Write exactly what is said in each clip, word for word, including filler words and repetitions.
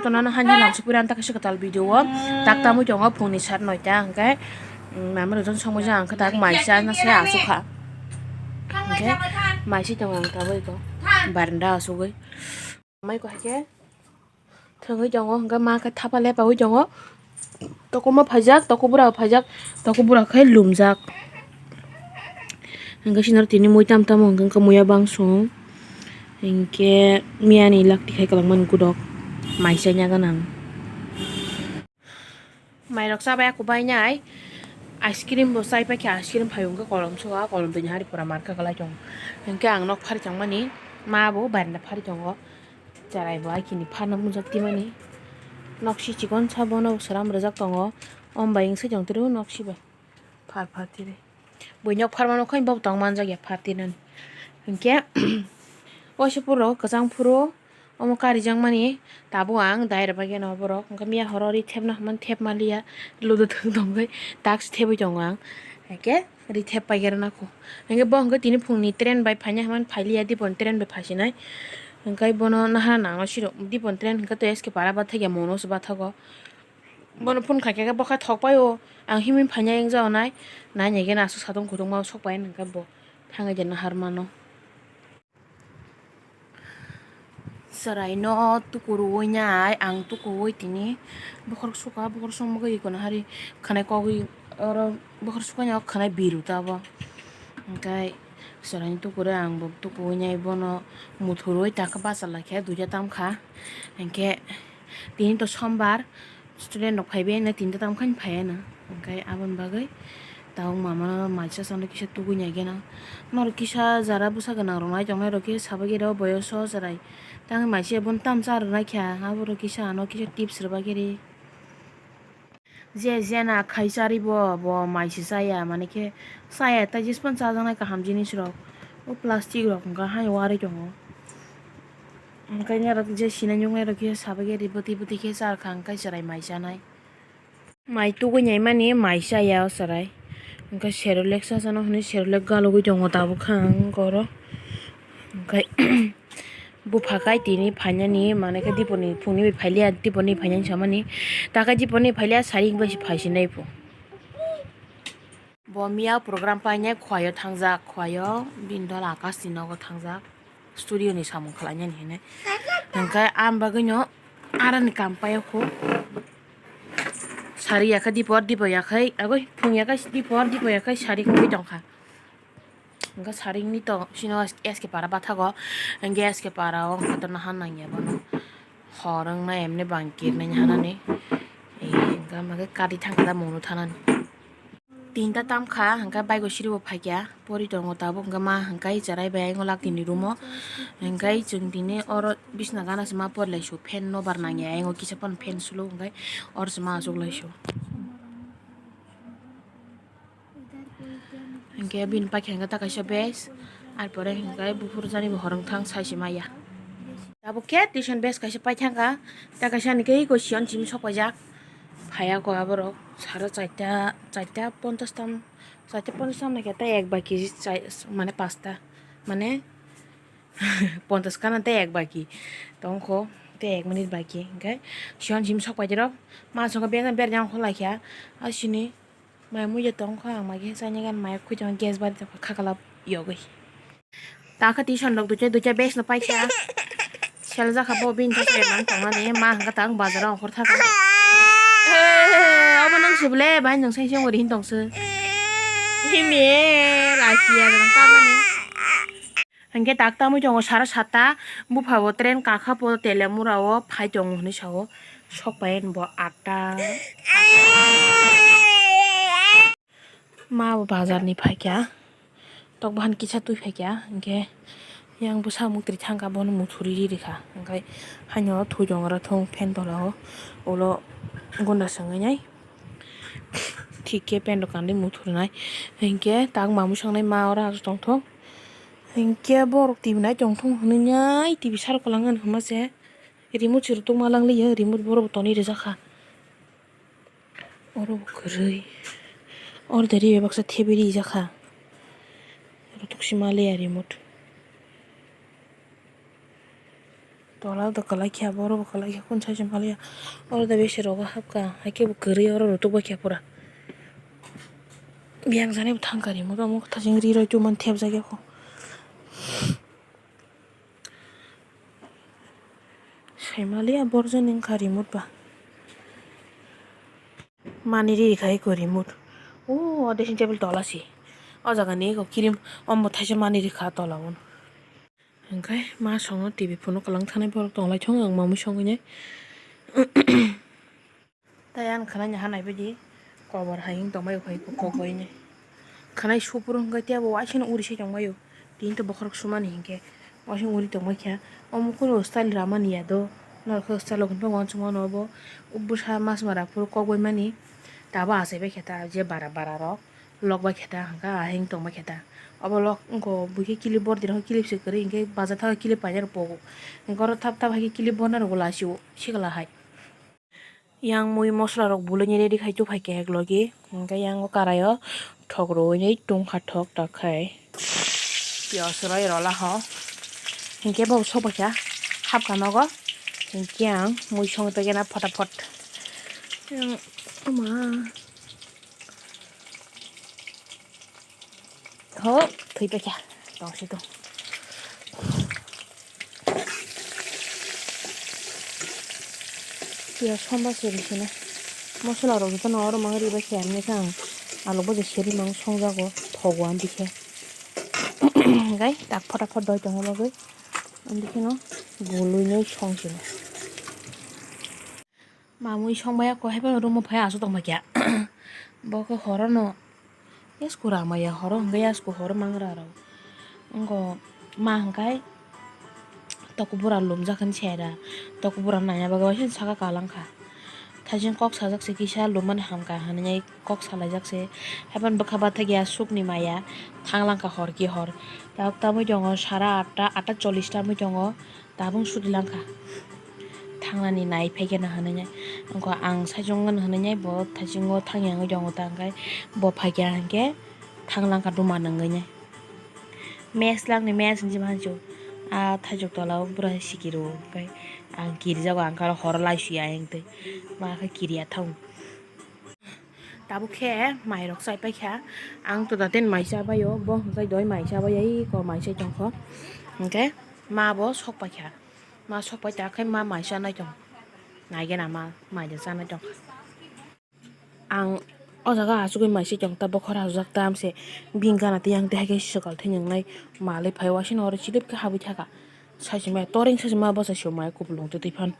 Tonano hani lang sukpira anta kaisa kwtal video o tak tamwi tongo phungni sat noita hwnkhe, mm, mama rwjak songmajak ang khe tak mai cha na se asukha. Hwnkhe mai se tongo ang tabuk baranda asugwi. Mai ko hai khe thwngwi tongo, hwnkhe ma khe thapa lepaui tongo. Tokuma phaijak, tokubura phaijak, tokubura khe lumjak. Hwnkhe sinaro tini mui tam tamo hwnkhe muya bangsong. Hwnkhe miyani lakti khai kwlangmani gudok mai chanya gwnang. Mairok chabai aku bainai, ice cream bo chai paikha, ice cream phai hwnkhe kolom suka, kolom tini hari pura markha kwlai tongo. Hwnkhe ang nok phari tongmani, ma bo baranda phari tongo. Cherai bo akhini pharna mujak timani. Noksi chikon sa bono sram rijak tongo. Om bai wngsi tong tiro noksi bai. Phar phar tiri. Bui nok pharma nokho bo tong manjak ya phar tinani. Hinkhe waisa puro kwchang phuru omo karijak mani tabuk ang dai rwbaikhe no borok. Hinkhe miya horo ri thepna hwnmani thep manliya. Ludo thwng tongwi task thebwi tongo ang. Hinkhe. Ri thep paikhe rwna kho. Hinkhe bo hinkhe tini phungni train bai phaina hwnmani phailiya, dipon train bai phaisinai. Hinkhe bono nahar nangno siro, dipon train hinkhe to S K para bathakya mono se bathago. Bono phone khaikhe bo khe thokpaio, ang himwi phaina wngjago nai, nainaikhe aswk satung kutung ma sokpai hinkhe bo thangwi de nahar mano. Chwraino tuku rwui nai, ang tukuui tini bokhorok suka, bokhorok songmugwi ikono hari khwnai kogwi oro bokhorok sukani o khwnai biru tabuk. Hinkhe chwraino tuku rw ang bo tukuui nai bono muthurui takhe bachalaikhe duita tamkha. Hinkhe tini to sombar. Student rok phaibai no tinta tamo khe phaiya no, hwnkhe aboni bagwi tabuk mama no mai cha chano kisa tugui nai geno norok kisa jara bwsa gwnang rok nai tongnai rok khe sabai khe rw boyoso chwrai tangwi mai se bono tam cha rwnai kha aborok kisa ano kisa tips rwbai khe ri je jena khai chari bo bo mai se chaya mani khe chaya tei jesa phano chajaknai kaham jinis rok o plastic rok hwnkha haino warwi tongo. Hwnkhe norok je sinai nuknai rok khe sabai khe ri bwtwi bwtwi khe cha rwkha hwnkhe chwrai mai chanai. Mai tugui naimani mai chaya o chwrai. Hwnkhe Cerelac chachano hwnwi Cerelac galugui tongo tabuk khe ang oro. Hwnkhe bupha kai tini phainani manwi khe diponi phungni bai phailiya diponi phainani samani. Takhai diponi phailiya sari bai se phaisinai pho. Bo miya program painai Khowai-o thangjak, Khowai-o bini dol Akash ni nogo thangjak, studio ni samung khlainani hinwi. Hwnkhe ang bagwino aroni kam paio kho. Sari yakhe dipor, dipor yakhe, agoi phung yakhe dipor, dipor yakhe sari khogwi tongkha. Hwnkhe sari wngwi tong, sino S K para bathago, hwnkhe S K para o hwnkhe to naha nangya bono. Hor wngna emni bang kirnai hanani. Hwnkhe ama khe kari thangkha da mungno thanani. Tinta tamkha, hwnkhe bike o siri bo phaikya, pori tongo tabuk, hwnkhe ma hwnkhe chwrai bai ayang o lak tini room o, hwnkhe chwng tini oro bisna gana se ma pori lai su, fan nobar nangya, ayang o kisa phano fan solo, hwnkhe oro se ma achuk lai su. Hwnkhe bini paikha hwnkhe ta kaisa base, ar pore hwnkhe buphuru jani bo hor wngthang sai se maya. Tabuk khe tuition base kaisa paithangkha, ta kaisa ani khe eko siyan simi sok paijak. Phaiya kho aborok sara charta, charta ponchash tam, charta ponchash tam naikhe ta ek baki chai, mane pasta, mane ponchash kana ta ek baki tongkho, ta ek minute baki. Hwnkhe siyan simi sok paijak rok, ma songkha beng beng berjak kho laikha, asini. Mai muiya tong kha ang mai khe chani gan mai khwi tong gas bari tong kha khaklap yogwi. Ta kha tuition rok duita duita base no paikha. Sel jakha bo bini thok se mang tong mani ma hwnkha tang bazar o ongkhor thang. Obo nang se bole bai nang sai se ongori hin tong se. Hini lachi ya nang ta mani. Hwnkhe tak tamwi tongo sara satta, bupha bo train kakha bo Telemura o phai tongo hinwi sao, sok pai bo atta. Ma bo bazar ni phaikha, tok bahan kisa twi phaikha, hwnkhe yang bwsa muktrwi thangkha bono muthurwi ri rikha, hwnkhe haino thwi tongo oro thung fan tola o, ulo gunda swngwi nai thik khe pant rok kanwi muthurnai, hwnkhe tak mamwi sangnai ma oro aswk tongthok. Hinkhe borok T V nai tongthung hwnwi nai T V sar kwlangani hwnma se remote se rwtwkma langliya, remote borok bo tonwi rwjakha. Oro bo kwrwi. Oro de ri bai baksa thebi rijakha. Rwtwk se maliya remote. Tola do kwlai kha, borok bo kwlai kha, kun sai se maliya. Oro do besi rogo hapkha, haikhe bo kwrwi oro rwtwk bai kha pura. Biyang jani bo thangkha rimot, omo thajeng ri roi tongmani thepjak ya kho. Sai maliya borjani wngkha rimot ba. Mani ri kha eko rimot. O dressing table tola si. O jaga ni eko kirim, omo thaisa mani ri kha tola o. Hwnkhe ma songo T V phone o kwlwng thanai borok tong lai thung, ang mamwi songwi nai. Tai ang khwnai ni ha naibaidi kobor hai wng tongmai o, hai kok bai nai. Khwnai supru hwnkhe tei bo waisano uri se tongmai o. Tini to bokhorok sumani hinkhe waisano uri tongmai kha. Omo kunu style ramani ya do. Norokhe style rok hwnba uansukmano obo. Bwsa mas mara phuru kok bai mani. Tabo achai bai khe ta je bara bara rok. Lok bai khe ta hwnkhe ahing tong bai khe ta. Obo lok wngkho buikhe kilip bordi rok kilip se kwrwi hinkhe baja thago kilip painai rok pogo. Hinkhe oro thap thap hai khe kilip bornai rok bo lachio sikla hai. Yang mui mosola rok bului ni ready khai tubui khe ek logi. Hinkhe yang o karai o thok rwui ni tungkha thok tak khai. Piyaj roi rola ho. Hinkhe bo sok bai kha hapkha nogo. Hinkhe ang mui songwi paikhe na phota phot. Yang ama. Ho, thwi paikha. Tongsi tong. Piyaj somba seri sina. Mosola rok jotono oro mang ribai khe, ani khe ang alok bai seri mang songjago, thogo ani khe. Gai tak phota phot doi tongma bagwi. Ani kheno bului no song sina. Mamui song bai ako hai phano room o phai aswk tong bai kha. Bo khe horo no yasku rang maya, horo hwnkhe yasku horo mangra rw. Wngkho ma hwnkhe tokbura lumjak hinwi se da. Tokbura naiya bagwi waisa saka kalang kha. Thaichung kok sajak se kisa lumani hamkha hinwi kok salaijak se. Hai phano bwkha bathakya sukni maya thang lang kha hor ki hor. Tabuk tamui tongo sara atta, atta chollish tamui tongo. Tabung suri langkha. Thangnani nai phaikhe no hinwi nai. Wngkha ang saichung wngkha hinwi nai, bo thaichungo thangya wngwi tongo ta, hwnkhe bo phaikha hinkhe thang langkha duma nungwi nai. Mes langni mes hinwi mansio. A thaichuk tola o bwrwi sikiro, hwnkhe ang kirijago, ang khe aro horo laisuya ayang twi. Ma khe kiriya thang. Tabuk khe mairok chai paikha. Ang to daten mai cha baio, bo hwnkhe doi mai cha bai, eko mai chai tongkho. Hwnkhe ma bo sok paikha. Ma sok pai ta khe ma mai chanai tong. Naigena ma mai de chanai tong. Ang o jaga achugwi mai se tong ta, bokhor rajak tamse bini gana tei yang tei hai khe swkal thwi nwngnai malwi phai, waisano oro chilip khe habwi thaka. Saisima toreng saisima bwsa sio mai kupulung twi twi phan.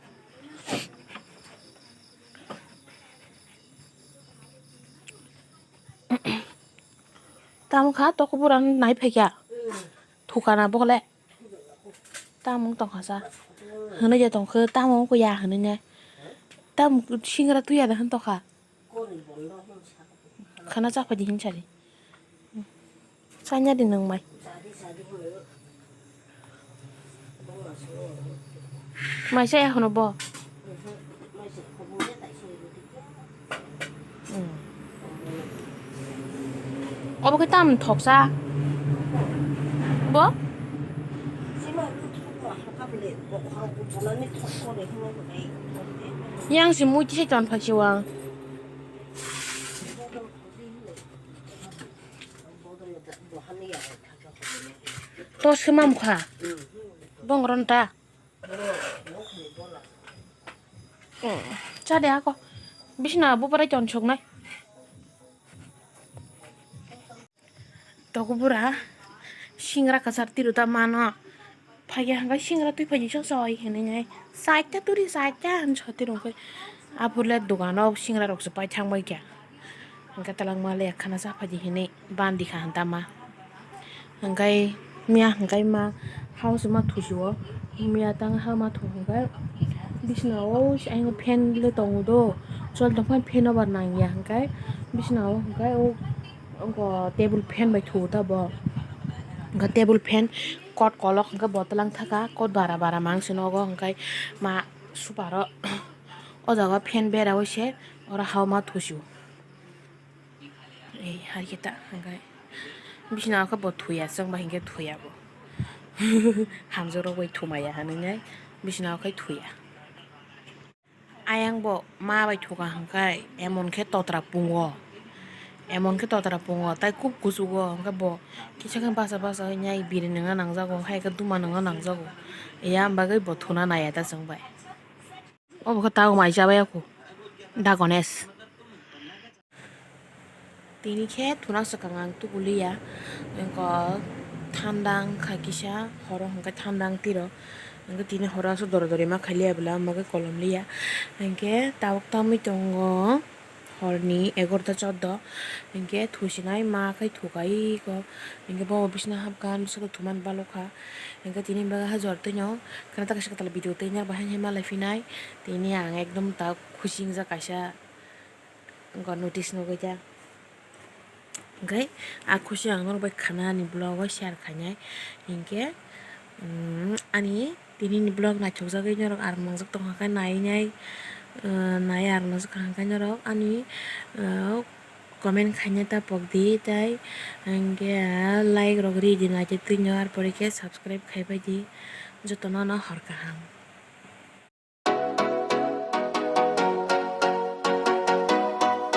Tamo kha toko bura nai phaikha. Thukana bokole. Tamo wng tongkha sa. Hwnwi ya tongkhe tamo wng ya hwnwi ne. Tamo singra tuya da hwn tongkha. Khana cha phaidi hin sadi. Chanya di nang mai. Mai chaya hono bo. Obo khe tam thoksa. Bo? Yang si mui tisa ton phai siwang. To swmam kha. Bongron ta. Chade ako. Bisna bubarai ton soknai. Toko bura singra kwchar tiro ta mano. Phaiya hwnkhe singra twi phaidi sok soi hinwi nai. Saita turi saita hinwi sotwi rwkhe. Aphurle dogano singra rokse pai thangbai kha. Hwnkhe twlangma le khana cha phaidi hinwi bandi kha hwn tama. Hwnkhe miya hwnkhe ma house ma thusi o. Miya tang ha ma thu hwnkhe bisna o ayang fan le tongo do. Chol tong phai fan o bar nang ya hwnkhe bisna o hwnkhe o. Ongko table fan bai thuo ta bo. Ongko table fan kot kolok hwnkhe bo twlang thaka, kot bara bara mang se nogo hwnkhe ma super o. O jaga fan bera oi se oro hao ma thusio. Ei hai khe ta hwnkhe bisna o khe bo thuya, chwng bai hinkhe thuya bo. Hamjak rok bai thumaya hinwi nai. Bisina o khai thuya. Ayang bo ma bai thuka hwnkhe emon khe totra pungo, emon khe totra pungo, tai kub kuchugo, hwnkhe bo kisa khe basa basa wngnai biri nungna nangjago, hai khe duma nungna nangjago, ya bagwi bo thuna naiya ta chwng bai. Obo khe tabuk mai chabai ya kho da Ganesh. Tini khe thuna swkang ang tubuliya, wngkha thanda wngkha kisa, horo hwnkhe thanda wng tiro, hwnkhe tini horo aswk dora dori ma khailiya bwla, omo khe kolom liya, hwnkhe tabuk tamwi tongo horni egarota chordo, hwnkhe thusinai ma khai thukai kho, hwnkhe bobo bisina hapkha, ani bwswk thumani balokha, hwnkhe tini bagwi ha jor twino khwna ta kaisa kwtal video twi nai bai haino malai phinai, tini ang ekdom ta khusi wngjak kaisa. Wngkha notice nugwi da. Hwnkhe a khusi ang norok bai khana ani vlog o share khainai. Hinkhe, um, ani tini ni vlog naithokjagwi norok ar mangjak tongkha khe nainai, uh, nai ar mangjak kha hwnkhe norok ani, uh, comment khaina ta pokdi tai. Hinkhe like rok ridi naitwi twino, ar pore khe subscribe khaibaidi. Jotono no hor kaham.